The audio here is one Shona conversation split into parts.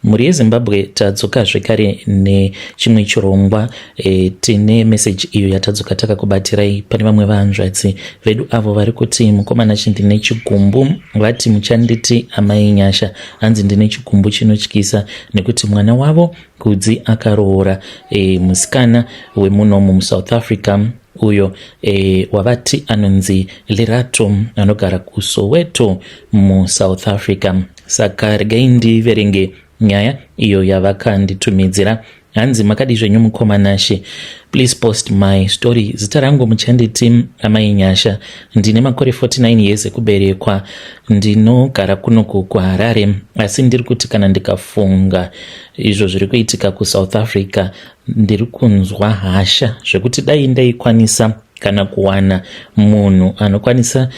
Mhuri yeZimbabwe, tadzoka zvekare nechimwe chirongwa. Tine meseji iyo yatadzoka takakubatirai. Pane vamwe vahanzvadzi vedu avo vari kuti, "Mukomana chi, ndine chigumbu." Vati, "Muchanditi Amai Nyasha." Hanzi, "Ndine chigumbu chinotyisa nekuti mwana wavo Kudzi akaroora musikana wemunomu muSouth Africa, uyo wavati anonzi Lerato, anogara kuSoweto muSouth Africa." Saka regai ndiverenge nyaya iyo yavakanditumidzira. Hanzi, "Makadi zvenyu mukoma Nashe? Please post my story. Zita rangu muchanditi Amai Nyasha. Ndine makore 49 years ekuberekwa. Ndinogara kunoku kuHarare, asi ndiri kuti kana ndikafunga izvo zviri kuitika kuSouth Africa, ndiri kunzwa hasha zvekuti dai ndaikwanisa kana kuwana munhu anokwanisa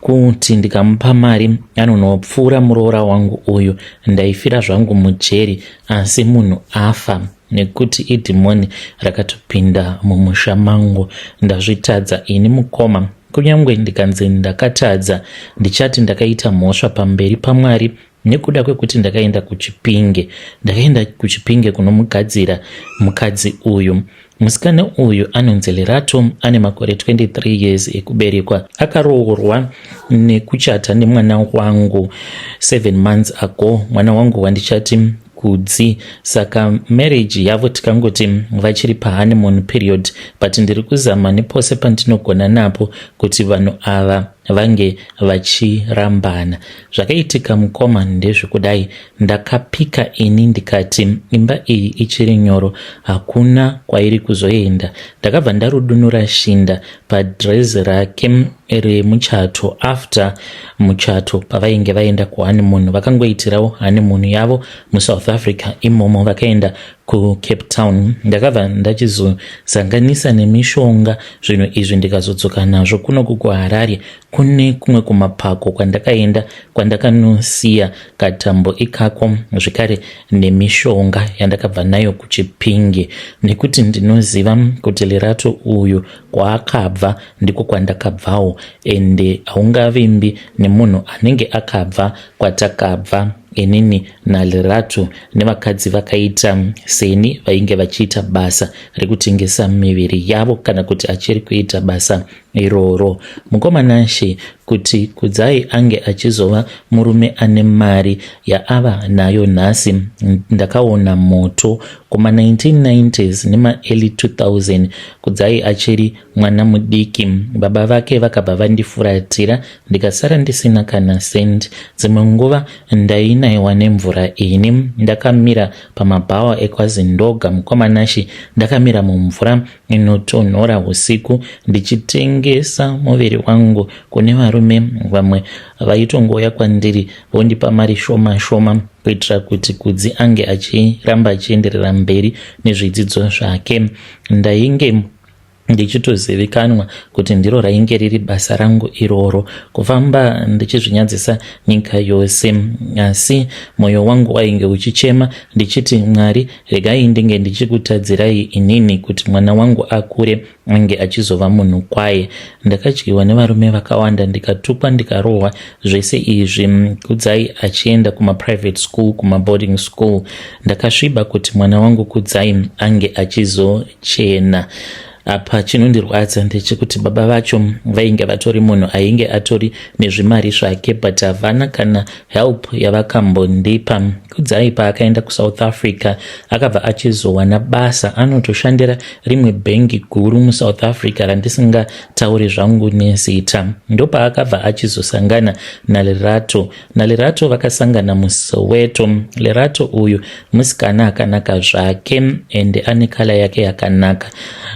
kuti ndikamupa mari anonopfuura muroora wangu uyu, ndaifira zvangu mujeri, asi munhu afa, nekuti idhimoni rakatopinda mumusha mangu. Ndazvitadza ini mukoma. Kunyange ndikanzi ndakatadza, ndichati ndakaita mhosva pamberi paMwari nekuda kwekuti ndakaenda kuChipinge. Ndakaenda kuChipinge kunomugadzira mukadzi uyu. Musikana uyu anonzi Lerato, ane makore 23 years ekuberekwa. Akaroorwa nekuchata nemwana wangu 7 months ago, mwana wangu wandichati Kudzi. Saka marriage yavo tikangoti vachiri pahoneymoon period, but ndiri kuzama nepose pandinogona napo kuti vanhu ava vange vachirambana. Zvakaitika mukoma ndezvekudai. Ndakapika ini ndikati imba iyi ichiri nyoro, hakuna kwairi kuzoenda. Ndakabva ndarudunura shinda padrezi rake remuchato after muchato, pavainge vaenda kuhoneymoon. Vakangoitirawo honeymoon yavo muSouth Africa imomo, vakaenda kuCape Town. Ndakabva ndachizozanganisa nemishonga zvinhu izvi, ndikazodzoka nazvo kunoku kuHarare, kune kumwe kumapako kwandakaenda, kwandakanosiya katambo ikako zvekare nemishonga yandakabva nayo kuChipinge, nekuti ndinoziva kuti Lerato uyu kwaakabva ndiko kwandakabvawo, ende haungavimbi nemunhu anenge akabva kwatakabva inini naLerato nevakadzi vakaita seni vainge vachiita basa rekutengesa miviri yavo, kana kuti achiri kuita basa iroro. Mukoma Nashe, kuti Kudzai ange achizova murume ane mari yaava nayo nhasi, ndakaona moto kuma1990s nemaearly 2000. Kudzai achiri mwana mudiki, baba vake vakabva vandifuratira, ndikasara ndisina kana cent. Dzimwe nguva ndainayiwa nemvura ini ndakamira pamabhawa ekwaZindoga. Mukoma Nashe, ndakamira mumvura inotonhora usiku, ndichitengesa muviri wangu kune varume. Vamwe vaitongoya kwandiri vondipa mari shoma shoma kuitira kuti Kudzi ange achiramba achienderera mberi nezvidzidzo zvake. Ndainge ndichitozivikanwa kuti ndiro rainge riri basa rangu iroro, kufamba ndichizvinyadzisa nyika yose. Asi mwoyo wangu wainge uchichema ndichiti, 'Mwari, regai ndinge ndichikutadzirai inini kuti mwana wangu akure ange achizova munhu kwaye.' Ndakadyiwa nevarume vakawanda, ndikatukwa, ndikarohwa, zvese izvi Kudzai achienda kumaprivate school, kumaboarding school. Ndakasviba kuti mwana wangu Kudzai ange achizochena. Apa chinondirwadza ndechekuti baba vacho vainge vatori munhu ainge atori nezvimari zvake, but havana kana help yavakambondipa. Kudzai paakaenda kuSouth Africa, akabva achizowana basa. Anotoshandira rimwe bhengi guru muSouth Africa randisingatauri zvangu nezita. Ndopaakabva achizosangana naLerato. NaLerato vakasangana muSoweto. Lerato uyu musikana akanaka zvake, ende ane colour yake yakanaka,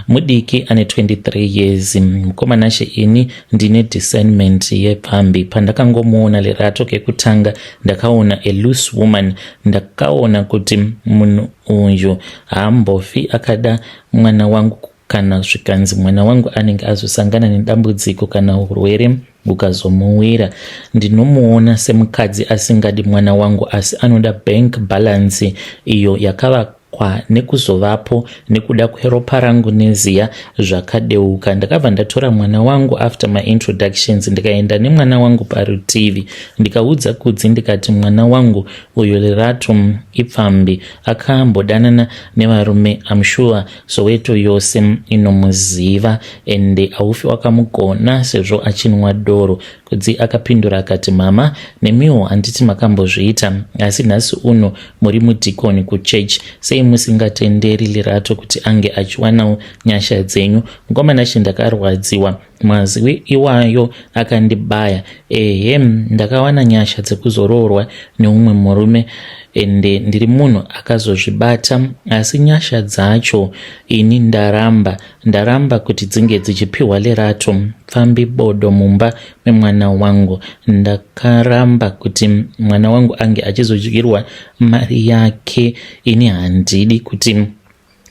mudiki, ane 23 years. Mukoma Nashe, ini ndine discernment yepfambi. Pandakangomuona Lerato kekutanga, ndakaona a loose woman. Ndakaona kuti munhu uyu haambofi akada mwana wangu. Kana zvikanzi mwana wangu anenge azosangana nedambudziko kana urwere hukazomuwira, ndinomuona semukadzi asingadi mwana wangu, asi anoda bank balance iyo yakava. Kuberekwa nekuzovapo nekuda kweropa rangu neziya zvakadeuka. Ndakabva ndatora mwana wangu after my introductions ndikaenda nemwana wangu parutivi ndikaudza Kudzi ndikati mwana wangu uyu Lerato ipfambi akambodanana nevarume I'm sure Soweto yose inomuziva ende haufi wakamugona sezvo achinwa doro. Kudzi akapindura akati mama nemiwo handiti makambozviita asi nhasi uno muri mudhikoni kuchurch sei musingatenderi Lerato kuti ange achiwanawo nyasha dzenyu. Mukoma Nashe ndakarwadziwa mazwi iwayo akandibaya ehe ndakawana nyasha dzekuzoroorwa neumwe murume ende ndiri munhu akazozvibata asi nyasha dzacho ini ndaramba ndaramba kuti dzinge dzichipiwa Lerato pfambi bodo mumba memwana wangu ndakaramba kuti mwana wangu ange achizodyirwa mari yake ini handidi kuti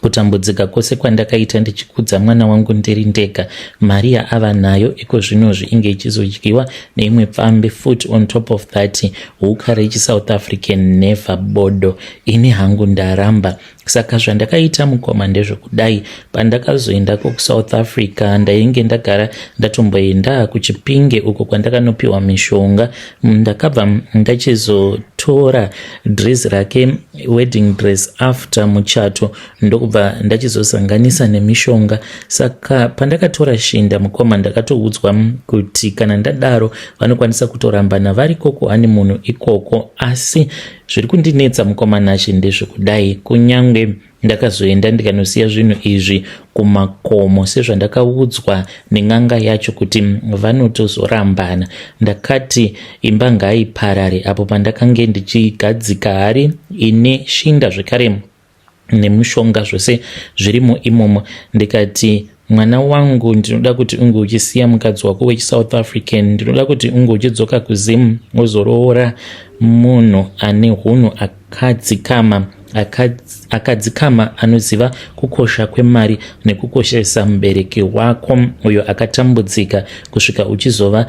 kutambudzika kwose kwandakaita ndichikudza mwana wangu ndiri ndega mari yaava nayo iko zvinozvi inge ichizodyiwa neimwe pfambi futi on top of that huka rechisouth African never bodo ini hangu ndaramba saka zvandakaita mukoma ndezvekudai pandakazoendako kuSouth Africa ndainge ndagara ndatomboenda kuChipinge uko kwandakanopiwa mishonga ndakabva ndachizotora dress rake wedding dress after muchato ndokubva ndachizozanganisa nemishonga saka pandakatora shinda mukoma ndakatoudzwa kuti kana ndadaro vanokwanisa kutorambana variko kuhoneymoon ikoko asi zviri kundinetsa mukoma Nashe ndezvekudai kunyange ndakazoenda ndikanosiya zvinhu izvi kumakomo sezvandakaudzwa nen'anga yacho kuti vanotozorambana ndakati imba ngaiparare apo pandakange ndichigadzika hari ine shinda zvekare nemushonga zvose zvirimo imomo ndikati mwana wangu ndinoda kuti unge uchisiya mukadzi wako wechiSouth African ndinoda kuti unge uchidzoka kuZim uzoroora munhu ane hunhu akadzikama akadzikama anoziva kukosha kwemari nekukoshesa mubereki wako uyo akatambudzika kusvika uchizova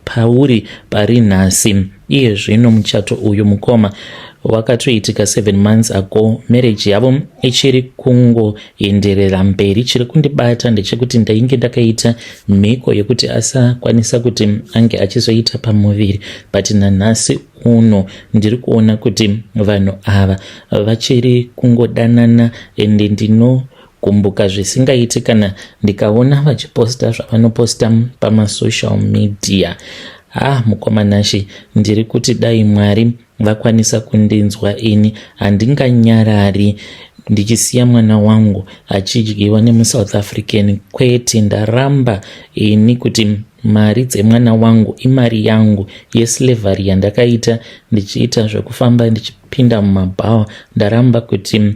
pauri pari nhasi iye zvino muchato uyu mukoma wakatoitika 7 months ago marriage yavo ichiri kungoenderera mberi chiri kundibata ndechekuti ndainge ndakaita mhiko yekuti asakwanisa kuti ange achizoita pamuviri but nanhasi uno ndiri kuona kuti vanhu ava vachiri kungodanana ende ndinogumbuka zvisingaiti kana ndikaona vachiposta zvavanoposta pamasocial media ah mukoma Nashe ndiri kuti dai Mwari vakwanisa kundinzwa ini handinganyarari ndichisiya mwana wangu achidyiwa nemuSouth African kwete ndaramba ini kuti mari dzemwana wangu imari yangu yeslavery yandakaita ndichiita zvekufamba ndichipinda mumabhawa ndaramba kuti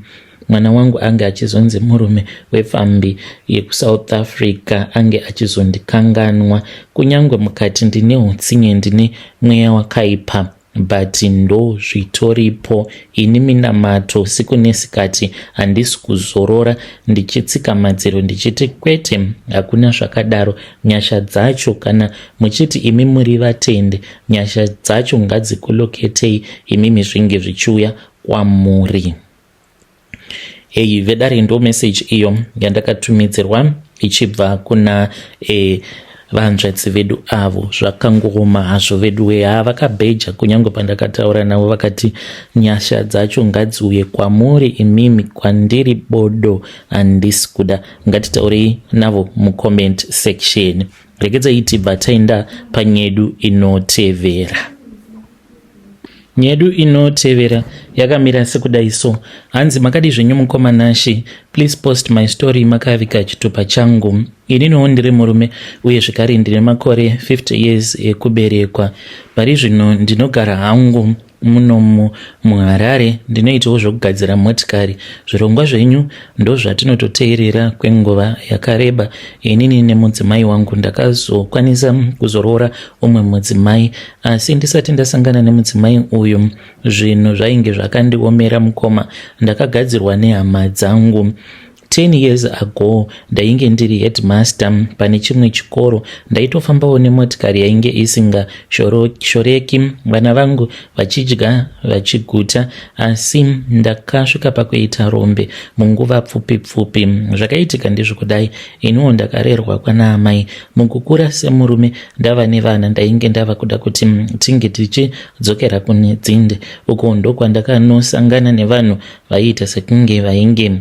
mwana wangu ange achizonzi murume wepfambi yekuSouth Africa ange achizondikanganwa kunyange mukati ndine utsinye ndine mweya wakaipa but ndo zvitoripo ini minamato siku nesikati handisi kuzorora ndichitsika madziro ndichiti kwete hakuna zvakadaro nyasha dzacho kana muchiti imi muri vatende nyasha dzacho ngadzikuloketei imimi zvinge zvichiuya kwamuri hei vedare ndo message iyo yandakatumidzirwa ichibva kuna e, vanzvadzi vedu avo zvakangooma hazvo vedu weha vakabheja kunyange pandakataura navo vakati nyasha dzacho ngadziuye kwamuri imimi kwandiri bodo handisi kuda ngatitaurei navo mucomment section regedzai tibva taenda panyedu inotevera nyedu inotevera yakamira sekudai so hanzi makadi zvenyu mukoma Nashe please post my story makavika chitupa changu ininiwo ndiri murume uye zvekare ndine makore 50 years ekuberekwa pari zvino ndinogara hangu munomu muHarare ndinoitawo zvokugadzira motikari zvirongwa zvenyu ndozvatinototeerera kwenguva yakareba inini nemudzimai wangu ndakazokwanisa kuzoroora umwe mudzimai asi ndisati ndasangana nemudzimai uyu zvinhu zvainge zvakandiomera mukoma ndakagadzirwa nehama dzangu. 10 years ago ndainge ndiri headmaster pane chimwe chikoro. Ndaitofambawo nemotikari yainge isingashoreki, vana vangu vachidya vachiguta, asi ndakasvika pakuita rombe munguva pfupi pfupi. Zvakaitika ndezvekudai, iniwo ndakarerwa kwana amai. Mukukura semurume ndava nevana, ndainge ndava kuda kuti tinge tichidzokera kune dzinde. Uko ndokwandakanosangana nevanhu vaiita sekunge vainge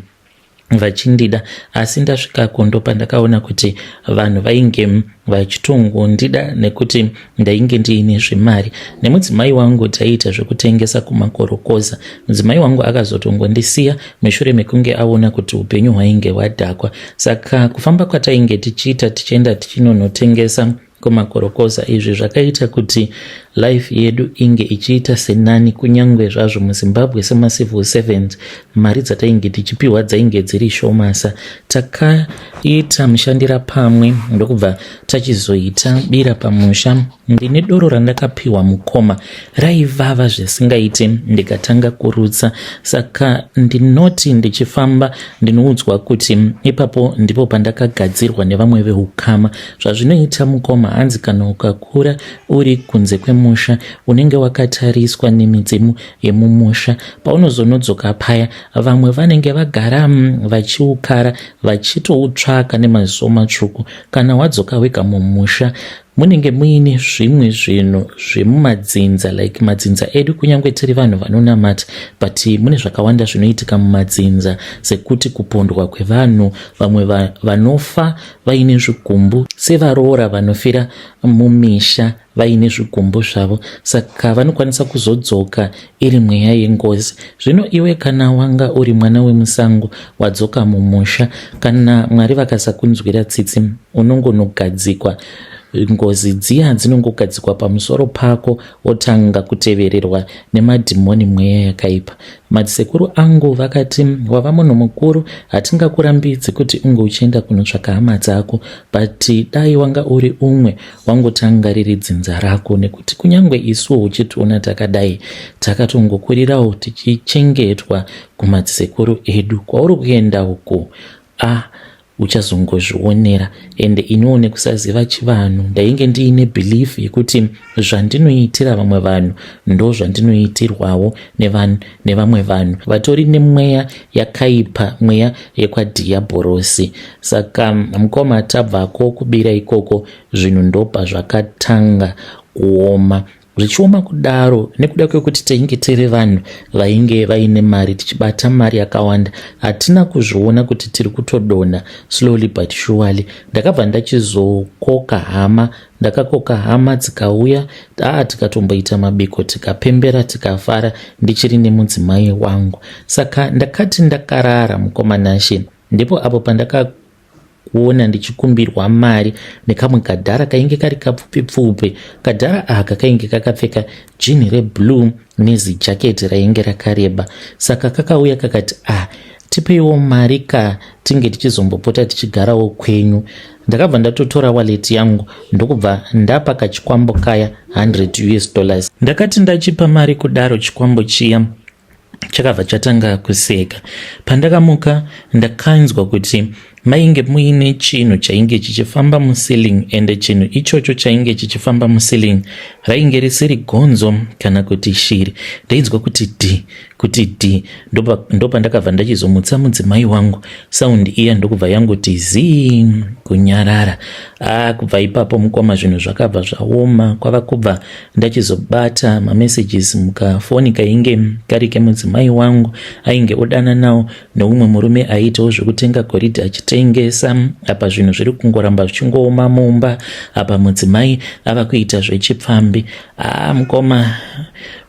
vachindida, asi ndasvikako ndopandakaona kuti vanhu vainge vachitongondida nekuti ndainge ndiine zvemari. Nemudzimai wangu taiita zvekutengesa kumakorokoza. Mudzimai wangu akazotongondisiya mushure mekunge aona kuti upenyu hwainge hwadhakwa. Saka kufamba kwatainge tichiita tichienda tichinonotengesa kumakorokoza, izvi zvakaita kuti life yedu inge ichiita senani, kunyange zvazvo muZimbabwe semacivil servants mari dzatainge tichipiwa dzainge dziri shomasa. Takaita mushandira pamwe ndokubva tachizoita bira pamusha. Ndine doro randakapiwa mukoma, raivava zvisingaiti, ndikatanga kurutsa. Saka ndinoti ndichifamba ndinoudzwa kuti ipapo ndipo pandakagadzirwa nevamwe veukama. Zvazvinoita mukoma, hanzi kana ukakura uri kunze kwemusha unenge wakatariswa nemidzimu yemumusha. Paunozonodzoka paya, vamwe vanenge vagara vachiukara, vachitoutsvaka nemaziso matsvuku. Kana wadzoka wega mumusha, munenge muine zvimwe zvinhu zvemumadzinza, like madzinza edu, kunyange tiri vanhu vanonamata, but mune zvakawanda zvinoitika mumadzinza, sekuti kupondwa kwevanhu, vamwe vanofa vaine zvigumbu, sevaroora vanofira mumisha vaine zvigumbu zvavo, saka vanokwanisa kuzodzoka iri mweya yengozi. Zvino iwe kana wanga uri mwana wemusango wadzoka mumusha, kana Mwari vakasakunzwira tsitsi, unongonogadzikwa ngozi dziya dzinongogadzikwa pamusoro pako, wotanga kutevererwa nemadhimoni, mweya yakaipa. Madzisekuru angu vakati, "Wava munhu mukuru, hatingakurambidzi kuti unge uchienda kunotsvaka hama dzako, but dai wanga uri umwe wangotanga riri dzinza rako, nekuti kunyange isuwo uchitiona takadai, takatongokurirawo tichichengetwa kumadzisekuru edu. Kwauri kuenda uku, a uchazongozvionera." Ende iniwo nekusaziva chivanhu, ndainge ndiine belief yekuti zvandinoitira vamwe vanhu ndo zvandinoitirwawo nevamwe vanhu vatori nemweya yakaipa, mweya yekwadhiyabhorosi. Saka mukoma, tabvako kubira ikoko, zvinhu ndopa zvakatanga kuoma. Zvichioma kudaro nekuda kwekuti tainge tiri vanhu vainge vaine mari, tichibata mari yakawanda, hatina kuzviona kuti tiri kutodonha slowly but surely. Ndakabva ndachizokoka hama, ndakakoka hama dzikauya, aa tikatomboita mabiko, tikapembera, tikafara ndichiri nemudzimai wangu. Saka ndakati ndakarara, mukoma Nashe, ndipo apo pandakaona ndichikumbirwa mari nekamwe kadhara kainge kari kapfupi pfupi. Kadhara aka kainge kakapfeka jean reblue nezijaketi rainge rakareba. Saka kakauya kakati, "Ah, tipeiwo mari ka, tinge tichizombopota tichigarawo kwenyu." Ndakabva ndatotora wallet yangu ndokubva ndapa kachikwambo kaya 100 US dollars. Ndakati ndachipa mari kudaro, chikwambo chiya chakabva chatanga kuseka. Pandakamuka ndakanzwa kuti mainge muine chinhu chainge chichifamba muceiling, ende chinhu ichocho chainge chichifamba muceiling rainge risiri gonzo kana kuti shiri. Ndainzwa kuti d kuti d. Ndopandakabva ndachizomutsa mudzimai wangu, sound iya ndokubva yangoti zii, kunyarara. A kubva ipapo mukoma, zvinhu zvakabva zvaoma. Kwava kubva ndachizobata mamessages mukafoni kainge kari kemudzimai wangu, ainge odana nawo neumwe murume aiitawo zvekutenga goridhe achitengesa. Apa zvinhu zviri kungoramba zvichingooma mumba, apa mudzimai ava kuita zvechipfambi. Aa mukoma,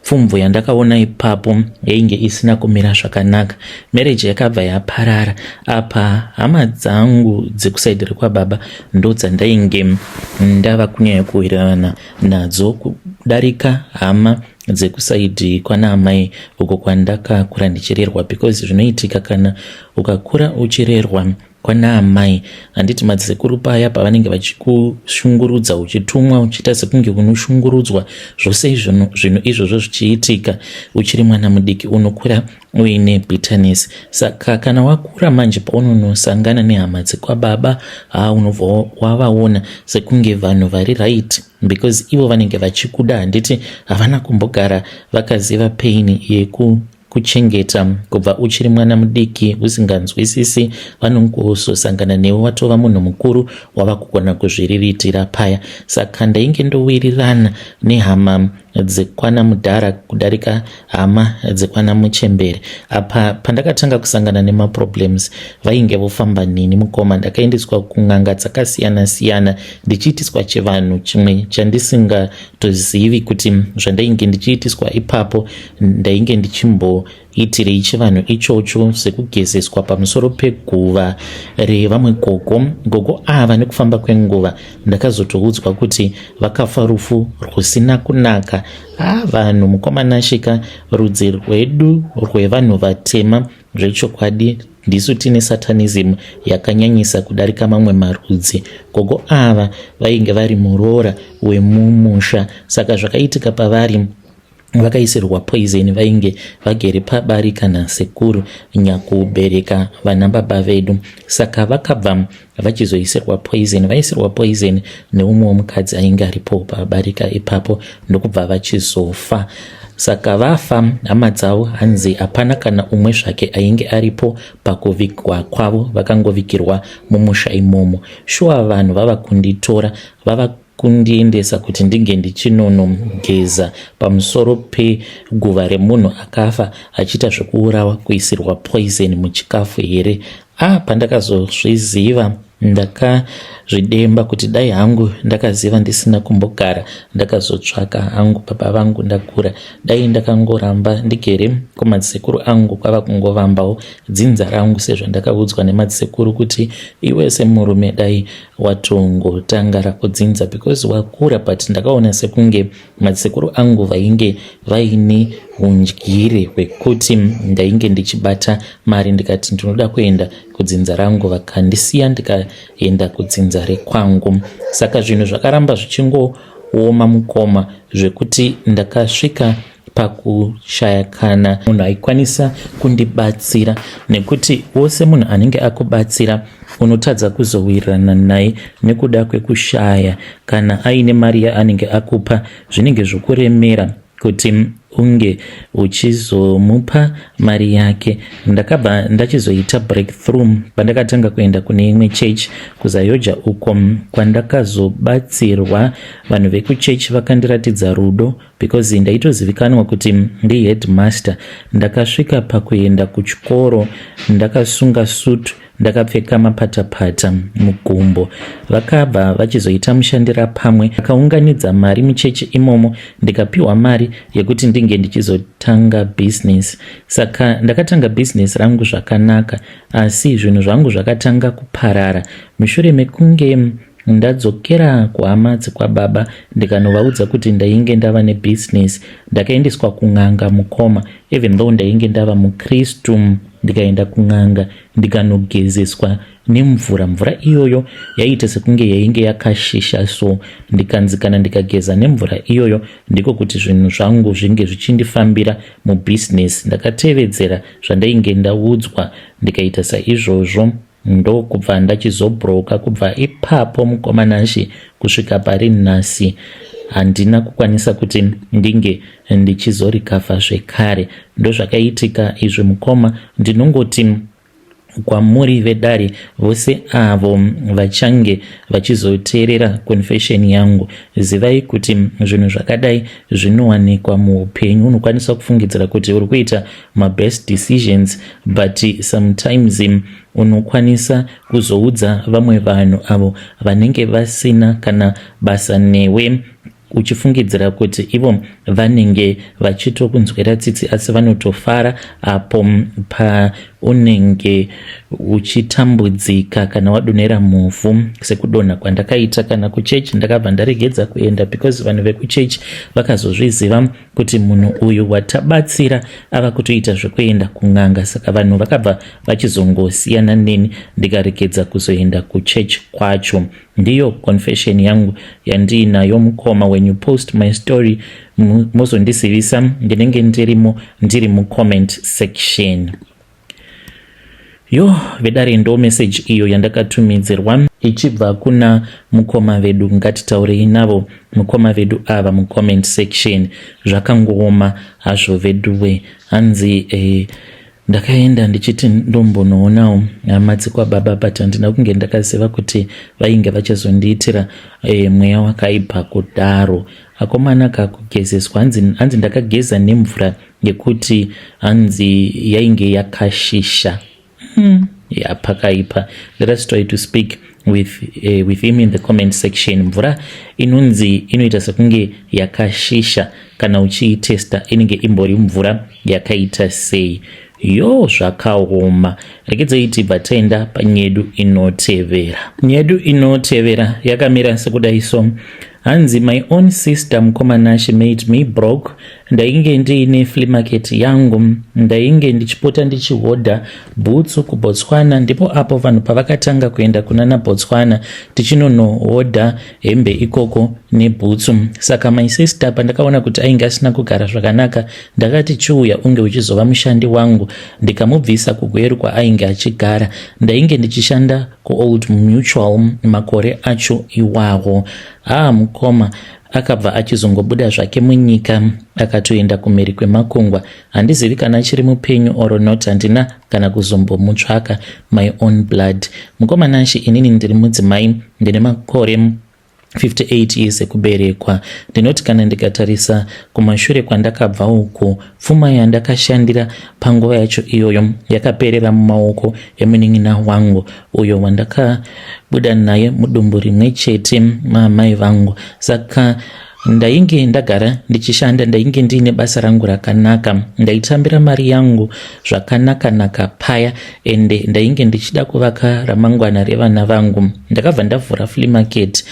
pfumvu yandakaona ipapo yainge isina kumira zvakanaka. Marriage yakabva yaparara. Apa hama dzangu dzekusaidi rekwababa ndo dzandainge ndava kunyanya kuwirirana nadzo kudarika hama dzekusaidi kwana amai, uko kwandakakura ndichirerwa, because zvinoitika kana ukakura uchirerwa. kwana amai. Handiti madzisekuru paya pavanenge vachikushungurudza, uchitumwa uchiita sekunge unoshungurudzwa, zvose zvinhu izvozvo zvichiitika uchiri mwana mudiki, unokura uine bitterness. Saka kana wakura manje, paunonosangana nehama dzekwababa, ha, unobva wavaona sekunge vanhu vari right, because ivo vanenge vachikuda. Handiti havana kumbogara vakaziva pain yeku kuchengeta kubva uchiri mwana mudiki usinganzwisisi. Vanongozosangana newe watova munhu mukuru, wava kugona kuzviriritira paya. Saka ndainge ndowirirana nehama dzekwana mudhara kudarika hama dzekwana muchembere. Apa pandakatanga kusangana nemaproblems, vainge vofamba nini, mukoma. Ndakaendeswa kun'anga dzakasiyana-siyana, ndichiitiswa chivanhu chimwe chandisingatozivi kuti zvandainge ndichiitiswa ipapo ndainge ndichimboitirei chivanhu ichocho, sekugezeswa pamusoro peguva revamwe gogo. Gogo ava, nekufamba kwenguva ndakazotoudzwa kuti vakafa rufu rwusina kunaka. A, vanhu, mukoma Nashe ka, rudzi rwedu rwevanhu vatema, zvechokwadi ndisu tine satanism yakanyanyisa kudarika mamwe marudzi. Gogo ava vainge vari muroora wemumusha, saka zvakaitika pavari, vakaisirwa poison. Vainge vagere pabarika nasekuru nyakubereka vana baba vedu, saka vakabva vachizoisirwa poison. Vaisirwa poison neumwe womukadzi ainge aripo pabarika ipapo, ndokubva vachizofa. Saka vafa, hama dzavo hanzi hapana kana umwe zvake ainge aripo pakuvigwa kwavo, vakangovigirwa mumusha imomo. Shuwa, vanhu vava kunditora, vava kundiendesa kuti ndinge ndichinonogeza pamusoro peguva remunhu akafa achiita zvekuurawa, kuisirwa poison muchikafu here? A, pandakazozviziva ndakazvidemba kuti dai hangu ndakaziva ndisina kumbogara ndakazotsvaka hangu baba vangu ndakura. Dai ndakangoramba ndigere kumadzisekuru angu, kwava kungovambawo dzinza rangu, sezvandakaudzwa nemadzisekuru kuti iwe semurume dai watongotanga rako dzinza because wakura. But ndakaona sekunge madzisekuru angu vainge vaine undyire hwekuti ndainge ndichibata mari, ndikati ndinoda kuenda kudzinza rangu, vakandisiya ndikaenda kudzinza rekwangu. Saka zvinhu zvakaramba zvichingooma, mukoma, zvekuti ndakasvika pakushaya kana munhu aikwanisa kundibatsira, nekuti wose munhu anenge akubatsira unotadza kuzowirirana naye nekuda kwekushaya. Kana aine mari yaanenge akupa, zvinenge zvokuremera kuti unge uchizomupa mari yake. Ndakabva ndachizoita breakthrough pandakatanga kuenda kune imwe chechi kuZAOGA, uko kwandakazobatsirwa. Vanhu vekuchechi vakandiratidza rudo because ndaitozivikanwa kuti ndiheadmaster. Ndakasvika pakuenda kuchikoro ndakasunga sutu, ndakapfeka mapatapata mugumbo. Vakabva vachizoita mushandira pamwe, akaunganidza mari muchechi imomo, ndikapiwa mari yekuti ndinge ndichizotanga bhizinesi. Saka ndakatanga bhizinesi rangu zvakanaka, asi zvinhu zvangu zvakatanga kuparara mushure mekunge ndadzokera kuhama dzekwababa ndikanovaudza kuti ndainge ndava nebhizinesi. Ndakaendeswa kun'anga, mukoma, even though ndainge ndava mukristu. Ndikaenda kun'anga, ndikanogezeswa nemvura. Mvura iyoyo yaiita sekunge yainge yakashisha, so ndikanzi kana ndikageza nemvura iyoyo ndiko kuti zvinhu zvangu zvinge zvichindifambira mubhizinesi. Ndakatevedzera zvandainge ndaudzwa, ndikaita saizvozvo, ndokubva ndachizobroka. Kubva ipapo, mukoma Nashe, kusvika pari nhasi handina kukwanisa kuti ndinge ndichizorikavha zvekare. Ndozvakaitika izvi, mukoma. Ndinongoti kwamuri vedare, vose avo vachange vachizoteerera confession yangu, zivai kuti zvinhu zvakadai zvinowanikwa muupenyu. Unokwanisa kufungidzira kuti uri kuita mabest decisions, but sometimes unokwanisa kuzoudza vamwe vanhu avo vanenge vasina kana basa newe. Uchifungidzira kuti ivo vanenge vachitokunzwira tsitsi, asi vanotofara apo paunenge uchitambudzika kana wadonhera muvhu, sekudonha kwandakaita. Kana kuchechi ndakabva ndaregedza kuenda because vanhu vekuchechi vakazozviziva kuti munhu uyu watabatsira ava kutoita zvekuenda kun'anga. Saka vanhu vakabva vachizongosiyana neni, ndikaregedza kuzoenda kuchechi kwacho. Ndiyo confession yangu yandiinayo, mukoma. When you post my story, mozondizivisa, ndinenge ndirimo, ndiri mucomment section. Yo vedare, ndo message iyo yandakatumidzirwa ichibva kuna mukoma vedu. Ngatitaurei navo mukoma vedu ava mucomment section. Zvakangooma hazvo veduwe. Hanzi ndakaenda ndichiti ndombonoonawo hama dzekwababa, but handina kunge ndakaziva kuti vainge vachazondiitira mweya wakaipa kudaro. Akomana, kakugezeswa, hanzi ndakageza nemvura yekuti hanzi yainge yakashisha. Ya, pakaipa. Let us try to speak with him in the comment section. Mvura inonzi inoita sekunge yakashisha, kana uchiitesta inenge imbori mvura yakaita sei? Yo, zvakaoma. Regedzai tibva taenda panyedu inotevera. Nyedu inotevera yakamira sekudai so. Hanzi, "My own sister, mukoma Nashe, made me broke. Ndainge ndiine flea market yangu, ndainge ndichipota ndichihodha bhutsu kuBotswana. Ndipo apo vanhu pavakatanga kuenda kunana Botswana tichinonohodha hembe ikoko nebhutsu. Saka my sister, pandakaona kuti ainge asina kugara zvakanaka, ndakati chiuya unge uchizova mushandi wangu, ndikamubvisa kuGweru kwaainge achigara. Ndainge ndichishanda kuOld Mutual makore acho iwawo. Haa, mukoma, akabva achizongobuda zvake munyika, akatoenda kumhiri kwemakungwa. Handizivi kana achiri mupenyu or not, handina kana kuzombomutsvaka. My own blood. Mukoma Nashe, inini ndiri mudzimai, ndine makore 58 years ekuberekwa. Ndinoti kana ndikatarisa kumashure kwandakabva uku, pfuma yandakashandira panguva yacho iyoyo yakaperera mumaoko emunin'ina wangu uyo wandakabuda naye mudumbu rimwe chete maamai vangu. Saka ndainge ndagara ndichishanda, ndainge ndiine basa rangu rakanaka, ndaitambira mari yangu zvakanaka-naka paya, ende ndainge ndichida kuvaka ramangwana revana vangu. Ndakabva ndavhura flea market.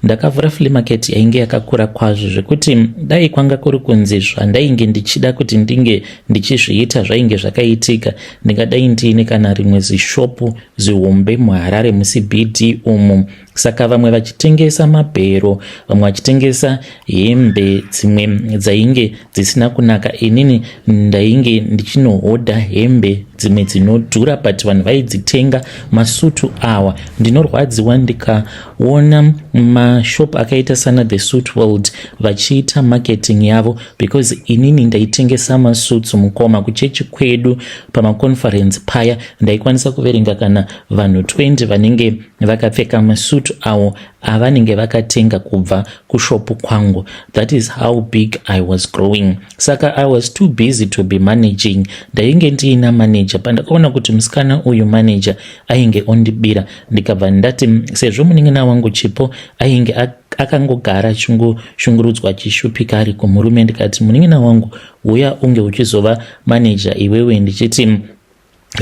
Ndakavhura flea market yainge yakakura kwazvo, zvekuti dai kwanga kuri kunzi zvandainge ndichida kuti ndinge ndichizviita zvainge zvakaitika, ndingadai ndiine kana rimwe zishopu zihombe muHarare muCBD umu. Saka vamwe vachitengesa mabhero, vamwe vachitengesa hembe dzimwe dzainge dzisina kunaka, inini ndainge ndichinohodha hembe dzimwe dzinodhura, but vanhu vaidzitenga, masutu awa. Ndinorwadziwa ndikaona mashop akaita sana The Suit World vachiita marketing yavo, because inini ndaitengesa masuits, mukoma. Kuchechi kwedu pamaconference paya ndaikwanisa kuverenga kana vanhu 20 vanenge vakapfeka masutu avo avanenge vakatenga kubva kushopu kwangu. That is how big I was growing. Saka I was too busy to be managing. Ndainge ndiina manager. Pandakaona kuti musikana uyu manager ainge ondibira, ndikabva ndati sezvo munin'ina wangu Chipo ainge akangogara achingoshungurudzwa, achishupika ari kumurume, ndikati, 'Munin'ina wangu, uya unge uchizova manager iwewe,' ndichiti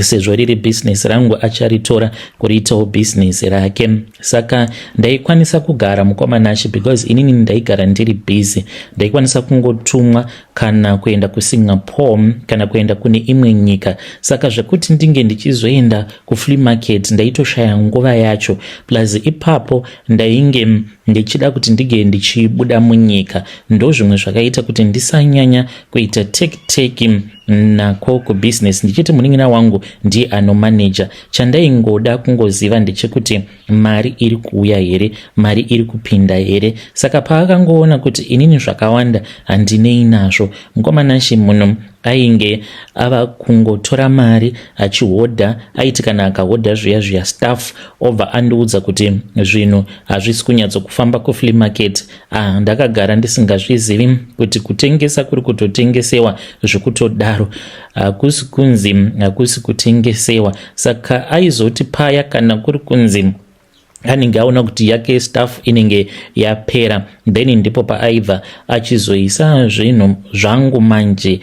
sezvo riri bhizinesi rangu, acharitora kuriitawo bhizinesi rake. Saka ndaikwanisa kugara, mukoma Nashe, because inini ndaigara ndiri busy. Ndaikwanisa kungotumwa kana kuenda kuSingapore kana kuenda kune imwe nyika. Saka zvekuti ndinge ndichizoenda kuflea market, ndaitoshaya nguva yacho. Plus ipapo ndainge ndichida kuti ndinge ndichibuda munyika. Ndo zvimwe zvakaita kuti ndisanyanya kuita take take nako kubusiness, ndichiti munin'ina wangu ndiye anomaneja. Chandaingoda kungoziva ndechekuti mari iri kuuya here, mari iri kupinda here. Saka paakangoona kuti inini zvakawanda handinei nazvo, mukoma Nashe, munhu ainge ava kungotora mari achihodha. Aiti kana akahodha zviya zviya stuff, obva andiudza kuti zvinhu hazvisi kunyatsokufamba kuflea market. Ah, ndakagara ndisingazvizivi kuti kutengesa kuri kutotengesewa zvekutodaro, hakusi kunzi hakusi kutengesewa. Saka aizoti paya kana kuri kunzi Anenge aona kuti yake stuff inenge yapera, then ndipo paaibva achizoisa zvinhu zvangu manje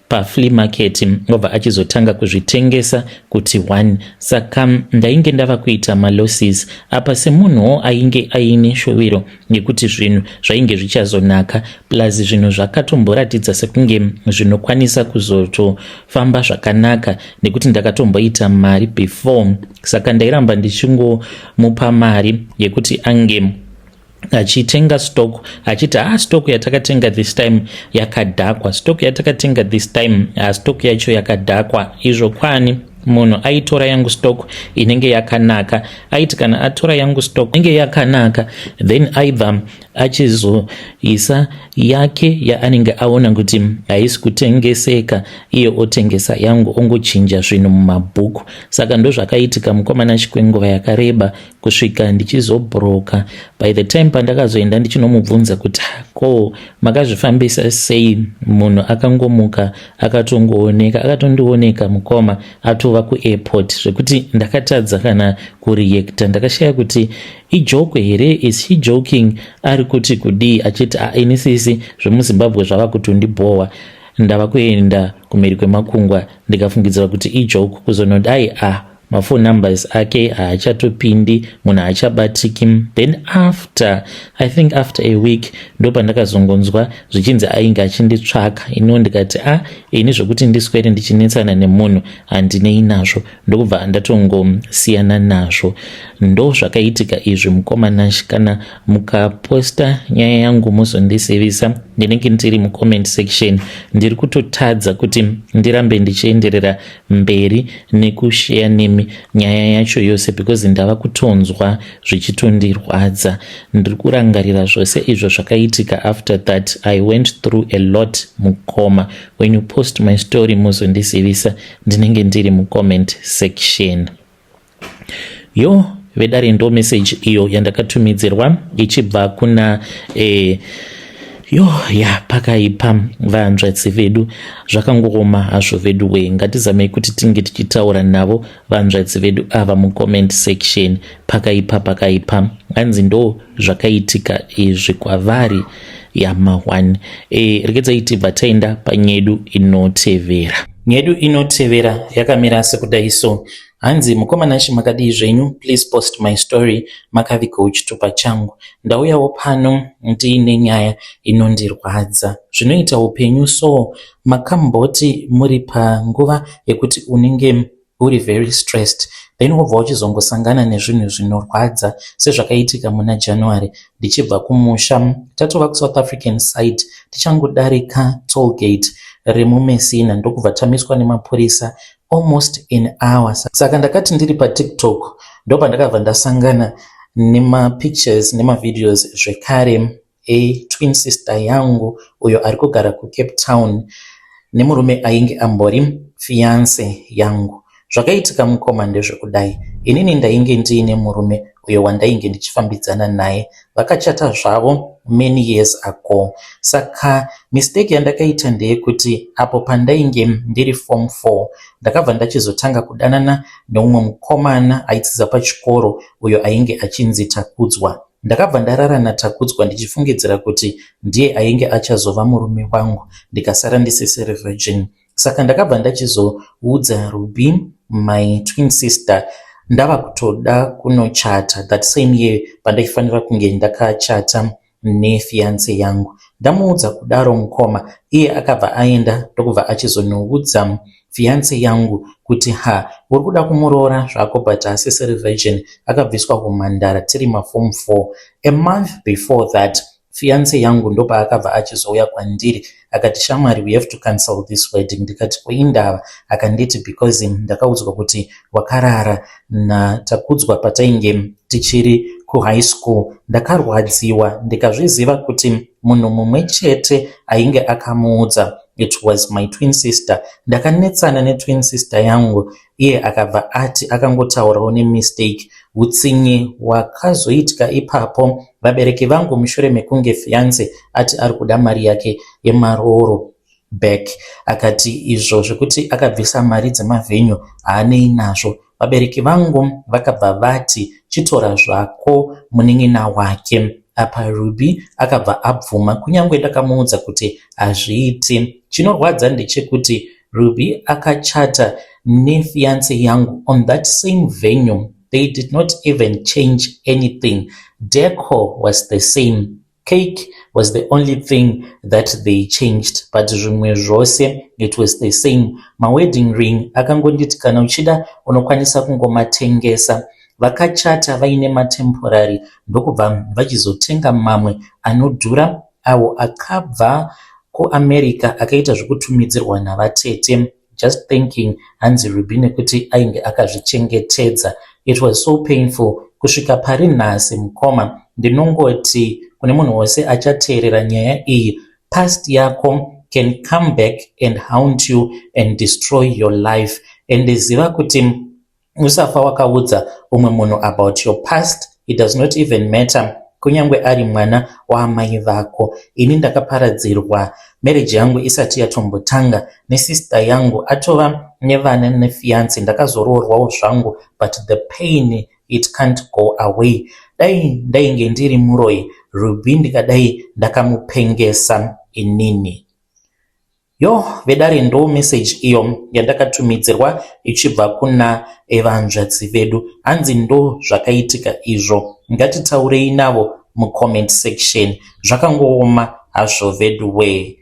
paflea market, obva achizotanga kuzvitengesa kuti one. Saka ndainge ndava kuita malosses apa. Semunhuwo ainge aine shuviro yekuti zvinhu zvainge zvichazonaka, plus zvinhu zvakatomboratidza sekunge zvinokwanisa kuzotofamba zvakanaka nekuti ndakatomboita mari before, saka ndairamba ndichingomupa mari yekuti ange achitenga stock, achiti, "Ha, ah, stock yatakatenga this time yakadhakwa, stock yatakatenga this time, ha, stock yacho yakadhakwa." Izvo kwani munhu aitora yangu stock inenge yakanaka. Aiti kana atora yangu stock inenge yakanaka, then aibva achizoisa yake yaanenge aona kuti haisi kutengeseka, iye otengesa yangu, ongochinja zvinhu mumabhuku. Saka ndozvakaitika, mukomana, chikwenguva yakareba kusvika ndichizobroka. By the time pandakazoenda ndichinomubvunza kuti, "Ko makazvifambisa sei?" munhu akangomuka akatongooneka, akatondioneka, mukoma, atova kuairport, zvekuti ndakatadza kana kureacta. Ndakashaya kuti ijoke here, is he joking, ari kuti kudii, achiti, "Ini sisi, zvemuZimbabwe zvava kutondibhowa, ndava kuenda kumhiri kwemakungwa." Ndikafungidzira kuti ijoke. Kuzonodai, ah, maphone numbers ake haachatopindi, munhu haachabatiki. Then after, I think after a week, ndo pandakazongonzwa zvichinzi ainge achinditsvaka. Iniwo ndikati, "A ah, ini zvokuti ndiswere ndichinetsana nemunhu handinei nazvo." Ndokubva ndatongosiyana nazvo. Ndo zvakaitika izvi, mukoma Nash. Kana mukaposta nyaya yangu, muzondisevisa, ndinenge ndiri mucomment section. Ndiri kutotadza kuti ndirambe ndichienderera mberi nekusheya nemi nyaya yacho yose because ndava kutonzwa zvichitondirwadza. Ndiri kurangarira zvose izvo zvakaitika. After that I went through a lot, mukoma. When you post my story, muzondizivisa, ndinenge ndiri mucomment section. Yo, vedare, ndo message iyo yandakatumidzirwa ichibva kuna yo ya. Pakaipa, vanzvadzi vedu, zvakangooma hazvo vedu we. Ngatizamei kuti tinge tichitaura navo vanzvadzi vedu ava mucomment section. Pakaipa, pakaipa. Hanzi ndo zvakaitika izvi kwavari yama1. Regedzai tibva taenda panyedu inotevera. Nyedu inotevera yakamira sekudai so. Hanzi, "Mukoma Nashi, makadii zvenyu? Please post my story. Makavigawo chitupa changu. Ndauyawo pano ndiine nyaya inondirwadza. Zvinoita upenyu so, makamboti muri panguva yekuti unenge uri very stressed, then wobva uchizongosangana nezvinhu zvinorwadza sezvakaitika muna January. Ndichibva kumusha, tatova kuSouth African side, tichangodarika tollgate remuMessina, ndokubva tamiswa nemapurisa almost an hour. Saka ndakati ndiri paTikTok, ndopandakabva ndasangana nemapictures nemavideos zvekare etwin sister yangu uyo ari kugara kuCape Town nemurume ainge ambori fiance yangu. Zvakaitika, mukoma, ndezvekudai. Inini ndainge ndiine murume uyo wandainge ndichifambidzana naye. Vakachata zvavo many years ago. Saka mistake yandakaita ndeyekuti apo pandainge ndiri form 4, ndakabva ndachizotanga kudanana neumwe mukomana aidzidza pachikoro uyo ainge achinzi Takudzwa. Ndakabva ndarara naTakudzwa ndichifungidzira kuti ndiye ainge achazova murume wangu ndikasara ndisisiri virgin. Saka ndakabva ndachizoudza Ruby, my twin sister, ndava kutoda kunochata that same year pandaifanira kunge ndakachata nefiance yangu. Ndamuudza kudaro, mukoma, iye akabva aenda ndokubva achizonoudza fiance yangu kuti, 'Ha, uri kuda kumuroora zvako, but haasisiri virgin, akabviswa kumhandara tiri maform 4.' A month before that, fiance yangu ndopaakabva achizouya kwandiri akati, 'Shamwari, we have to cancel this wedding.' Ndikati, 'Kuindava?' Akanditi, 'Because ndakaudzwa kuti wakarara naTakudzwa patainge tichiri kuhigh school.' Ndakarwadziwa, ndikazviziva kuti munhu mumwe chete ainge akamuudza, it was my twin sister. Ndakanetsana netwin sister yangu, iye akabva ati akangotaurawo nemistake. Utsinye hwakazoitika ipapo, vabereki vangu, mushure mekunge fiance ati ari kuda mari yake yemarooro back, akati izvo zvekuti akabvisa mari dzemavhenyu haanei nazvo, vabereki vangu vakabva vati Chitora zvako munin'ina wake. Apa Ruby akabva abvuma kunyange ndakamuudza kuti hazviiti. Chinorwadza ndechekuti Ruby akachata nefiance yangu on that same venue. They did not even change anything. Decor was the same. Cake was the only thing that they changed, but zvimwe zvose it was the same. Mawedding ring akangonditi kana uchida unokwanisa kungomatengesa. Vakachata vaine matemporary ndokubva vachizotenga mamwe anodhura awo akabva kuAmerica akaita zvekutumidzirwa navatete. Just thinking hanzi Ruby nekuti ainge akazvichengetedza. It was so painful kusvika pari nhasi mukoma. Ndinongoti kune munhu wose achateerera nyaya iyi, past yako can come back and haunt you and destroy your life. And ziva kuti usafa wakaudza umwe munhu about your past. It does not even matter kunyange ari mwana waamai vako. Ini ndakaparadzirwa marriage yangu isati yatombotanga nesister yangu atova nevana nefiance. Ndakazoroorwawo zvangu, but the pain, it can't go away. Dai ndainge ndiri muroyi, Ruby ndikadai ndakamupengesa inini. Yo vedare, ndo message iyo yandakatumidzirwa ichibva kuna vanzvadzi vedu. Hanzi ndo zvakaitika izvo. Ngatitaurei navo mucomment section. Zvakangooma hazvo vedu wee.